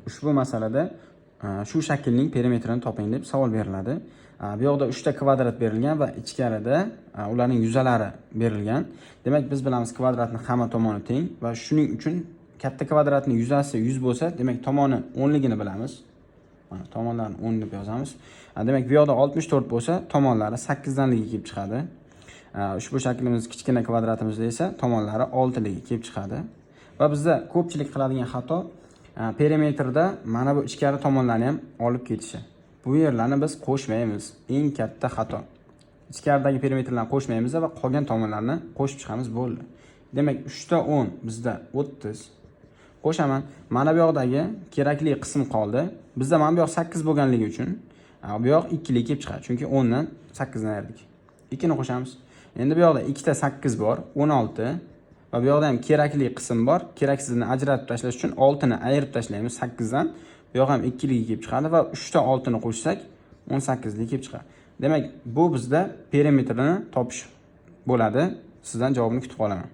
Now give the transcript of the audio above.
Ushbu masalada shu shaklning perimetrini toping deb savol beriladi. Bu yoqda 3 ta kvadrat berilgan va ichkarida ularning yuzalari berilgan. Demak, biz bilamiz, kvadratning hamma tomoni teng va shuning uchun katta kvadratning yuzasi 100 bo'lsa, demak, tomoni 10 ligini bilamiz. Mana, tomonlarini 10 deb yozamiz. Demak, bu yoqda 64 bo'lsa, tomonlari 8 danligi kelib chiqadi. Ushbu shaklimiz kichkina kvadratimizda esa tomonlari 6 ligi kelib chiqadi. Va bizda ko'pchilik qiladigan xato perimetrda mana bu ichkari tomonlarni ham olib ketishi. Bu yerlarni biz qo'shmaymiz. Eng katta xato. Ichkaridagi perimetrlarni qo'shmaymiz va qolgan tomonlarni qo'shib chiqamiz, bo'ldi. Demak, 3 ta 10 bizda 30. Qo'shaman. Mana bu yoqdagi kerakli qism qoldi. Bizda mana bu yoq 8 bo'lganligi uchun bu yoq 2 lik kelib chiqadi. Chunki 10 dan 8 dan ayirdik. 2 ni qo'shamiz. Endi bu yoqda 2 ta 8 bor, 16, va bu yoqda ham kerakli qism bor. Keraksizini ajratib tashlash uchun 6 ni ayirib tashlaymiz 8 dan. Bu yoq ham 2 ligi kelib chiqadi va 3 ta 6 ni qo'shsak, 18 lik kelib chiqadi. Demak, bu bizda perimetrini topish bo'ladi. Sizdan javobni kutib qolaman.